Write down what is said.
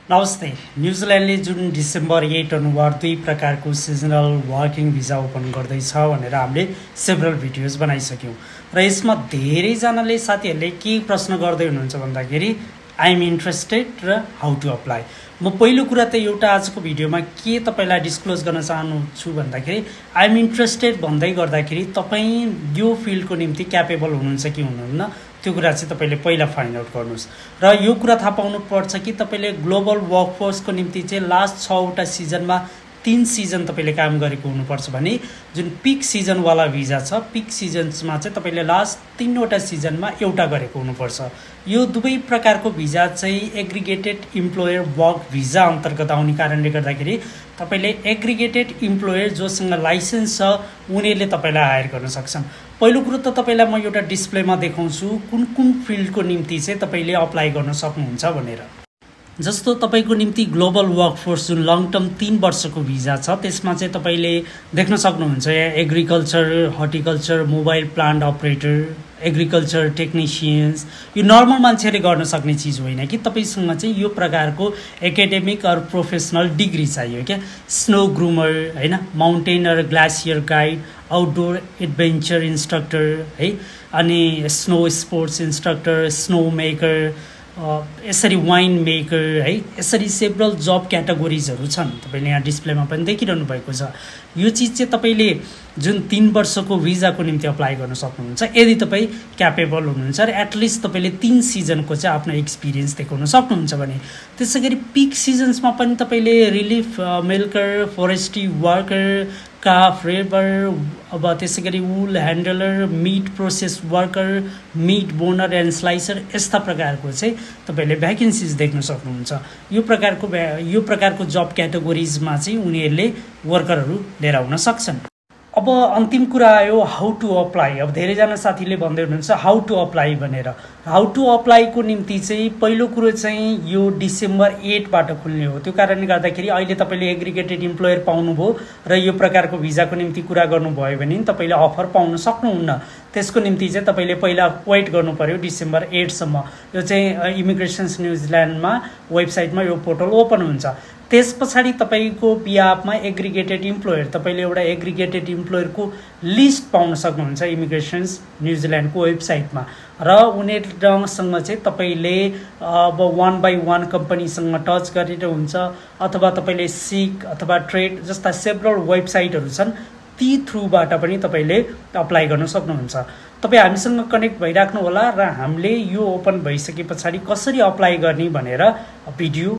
नमस्ते। न्युजिल्यान्डले जुन डिसेम्बर 8 अनुसार दुई प्रकारको सिजनल वर्किङ भिजा ओपन गर्दैछ भनेर हामीले सेभरल भिडियोज बनाइसक्यौँ र यसमा धेरैजनाले साथीहरूले के प्रश्न गर्दै हुनुहुन्छ भन्दाखेरि आई एम इन्ट्रेस्टेड र हाउ टु अप्लाई। म पहिलो कुरा त एउटा आजको भिडियोमा के तपाईलाई डिस्क्लोज गर्न चाहन्छु भन्दाखेरि आई एम इन्ट्रेस्टेड भन्दै गर्दाखेरि तपाईँ यो फिल्डको निम्ति क्यापेबल हुनुहुन्छ कि हुनुहुन्न त्यो कुरा चाहिँ तपाईले पहिला फाइन्ड आउट गर्नुस् र यो कुरा थाहा पाउनु पर्छ कि तपाईले ग्लोबल वर्कफोर्सको निम्ति चाहिँ लास्ट 6 वटा सिजनमा 3 सिजन तपाईले काम गरेको हुनुपर्छ भने जुन पिक सिजनवाला भिजा छ पिक सिजन्समा चाहिँ तपाईले लास्ट 3 वटा सिजनमा एउटा गरेको हुनुपर्छ। यो दुवै प्रकारको भिजा चाहिँ एग्रिगेटेड इम्प्लोयर वर्क भिजा अन्तर्गत आउने कारणले गर्दाखेरि तपाईले एग्रिगेटेड इम्प्लोयर जोसँग लाइसेन्स छ उनीहरूले तपाईलाई हायर गर्न सक्छन्। पहिलो कुरो त तपाईलाई म एउटा डिस्प्लेमा देखाउँछु कुन कुन फिल्डको निम्ति चाहिँ तपाईले अप्लाई गर्न सक्नुहुन्छ भनेर। जस्तो तपाईको निम्ति ग्लोबल वर्कफोर्स जुन लङ टर्म 3 वर्षको भिजा छ त्यसमा चाहिँ तपाईले देख्न सक्नुहुन्छ agriculture, horticulture, mobile plant operator, agriculture technicians यो नर्मल मान्छेले गर्न सक्ने चिज होइन कि तपाईसँग चाहिँ यो प्रकारको एकाडेमिक अर प्रोफेसनल डिग्री चाहियो क्या। स्नो ग्रुमर हैन, mountaineer glacier guide, outdoor adventure instructor है, अनि snow sports instructor, snow maker, यसरी वाइन मेकर है, यसरी सेभरल जब क्याटेगोरिजहरू छन्। तपाईले यहाँ डिस्प्लेमा पनि देखिरहनु भएको छ। यो चिज चाहिँ तपाईले जुन 3 वर्षको भिजाको निम्ति अप्लाई गर्न सक्नुहुन्छ यदि तपाईँ क्यापेबल हुनुहुन्छ र एटलिस्ट तपाईँले 3 सिजनको चाहिँ आफ्नो एक्सपिरियन्स देखाउन सक्नुहुन्छ भने। त्यसै गरी पिक सिजन्समा पनि तपाईँले relief milker, forestry worker, calf रेबर, अब त्यसै गरी wool handler, meat process worker, meat boner and slicer यस्ता प्रकारको चाहिँ तपाईँले भ्याकेन्सिज देख्न सक्नुहुन्छ। यो प्रकारको जब क्याटेगोरिजमा चाहिँ उनीहरूले वर्करहरू लिएर आउन सक्छन्। अब अन्तिम कुरा आयो हाउ टु अप्लाई। अब धेरैजना साथीले भन्दै हुनुहुन्छ हाउ टु अप्लाई भनेर। हाउ टु अप्लाईको निम्ति चाहिँ पहिलो कुरो चाहिँ यो डिसेम्बर 8 बाट खुल्ने हो। त्यो कारणले गर्दाखेरि अहिले तपाईँले एग्रिगेटेड इम्प्लोयर पाउनुभयो र यो प्रकारको भिजाको निम्ति कुरा गर्नुभयो भने तपाईँले अफर पाउन सक्नुहुन्न। त्यसको निम्ति चाहिँ तपाईँले पहिला वेट गर्नु पर्यो डिसेम्बर 8 सम्म। यो चाहिँ इमिग्रेसन्स न्युजिल्यान्डमा वेबसाइटमा यो पोर्टल ओपन हुन्छ। त्यस पछाडि तपाईँको बिहाफमा एग्रिगेटेड इम्प्लोयर तपाईँले एउटा एग्रिगेटेड इम्प्लोयरको लिस्ट पाउन सक्नुहुन्छ इमिग्रेसन्स न्युजिल्यान्डको वेबसाइटमा र उनीहरूसँग चाहिँ तपाईँले अब 1 by 1 कम्पनीसँग टच गरेर हुन्छ अथवा तपाईँले सिक अथवा ट्रेड जस्ता सेभरल वेबसाइटहरू छन् ती थ्रुबाट पनि तपाईँले अप्लाई गर्न सक्नुहुन्छ। तपाईँ हामीसँग कनेक्ट भइराख्नु होला र हामीले यो ओपन भइसके पछाडि कसरी अप्लाई गर्ने भनेर भिडियो